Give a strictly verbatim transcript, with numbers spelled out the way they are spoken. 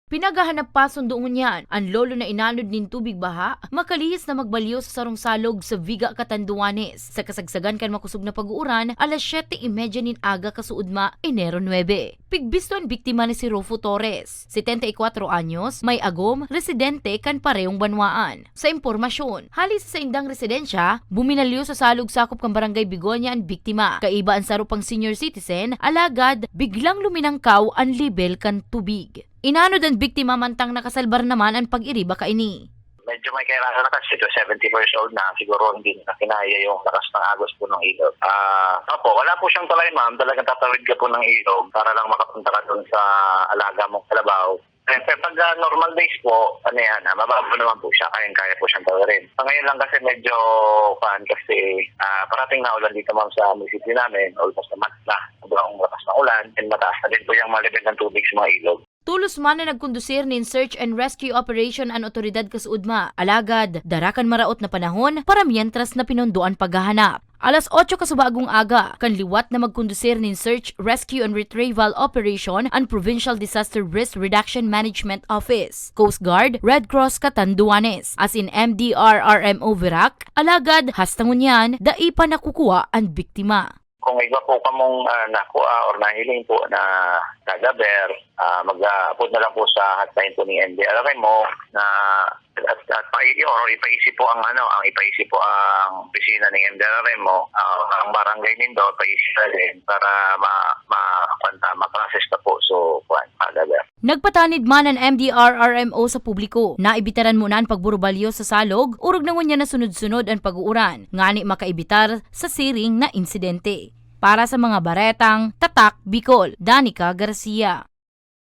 Pinaghahanap pa sundo ngunyan an lolo na inanod nin tubig baha, makalihis na magbalyo sa sarong salog sa Viga, Catanduanes. Sa kasagsagan kan makosog na pag-uuran, alas siyete y media nin aga kasuodma, Enero nuebe. Pigbisto an biktima na si Rufo Torres, setenta y kwatro anyos, may agom, residente kan parehong banwaan. Sa impormasyon, hali sa saindang residensya, buminalyo sa salog sakop kan Barangay Begonia an biktima. Kaiba an saro pang senior citizen, alagad biglang luminangkaw an lebel kan tubig. Inanod an biktima mantang nakasalbar naman an pag-iriba kaini. Medyo may kahirapan na kasi, seventy years old na, siguro hindi na kinaya yung lakas ng agos po ng ilog. Ah, opo, wala po siyang tulay, ma'am. Talagang tatawid ka po ng ilog para lang makapunta ka dun sa alaga mong kalabaw. Eh, pero pag, ah, normal days po, ano yan, ah, mababa naman po siya, kayang-kaya po siyang tawirin. Sa ngayon lang kasi medyo, kuwan, kasi, ah, parating na ulan dito, ma'am, sa munisipyo namin, almost a month na. Sobrang lakas ng ulan, and mataas na din po yung mga level ng tubig sa mga ilog. Tolos man na nagkondusir nin search and rescue operation an otoridad kasuodma, alagad dara kan maraot na panahon para mientras na pinundo an paghahanap. Alas otso kasubagong aga, kan liwat na magkondusir nin search, rescue and retrieval operation an Provincial Disaster Risk Reduction Management Office, Coast Guard, Red Cross Catanduanes, asin M D R R M O Virac, alagad hasta ngunyan, dai pa nakukuha an biktima. Kung igwa po kamong, ah, nakua or nahiling po na taga-Ber, ah, mag-aapod na lang po sa hotline po ni M D R R M O na at, at pai-, or ipaisip po ang ano, ang ipaisip po ang opisina ni M D R R M O, ah, ang barangay nindo, paisip na din para ma-, ma-, kwan ta, ma-process na po. So, kwan, taga-Ber. Nagpatanid man an M D R R M O sa publiko, naibitaran muna an pagburubalyo sa salog, orog na ngunyan na sunod-sunod an pag-uuran, ngani makaibitar sa siring na insidente. Para sa mga baretang Tatak Bicol, Danica Garcia.